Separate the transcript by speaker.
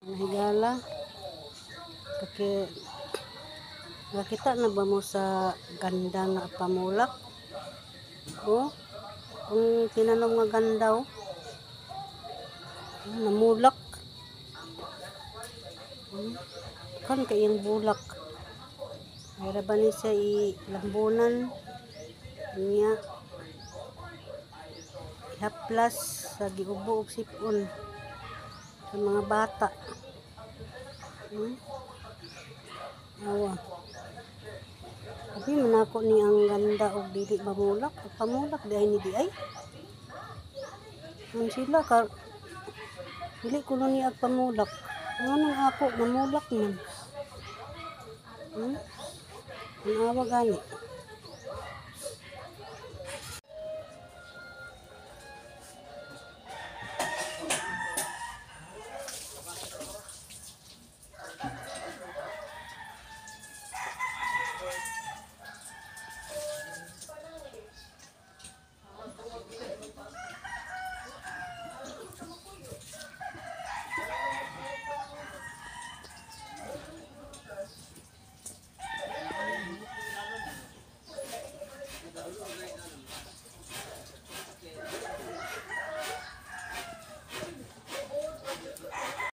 Speaker 1: Mga higala, nakita na ba mo sa ganda nga pamulak? Oh, kung tinanom nga ganda, oh, namulak. Kan kay iyang bulak. May ba ni siya ilambunan niya, ihaplas sa giubo og sipon sa mga bata. Awa. Abi man ako ni ang ganda og dili mamulak. Pamulak di ay ni di ay. Ang sila ka dili ko ni ag pamulak. Nganong ako mamulak man? Ang awa gani.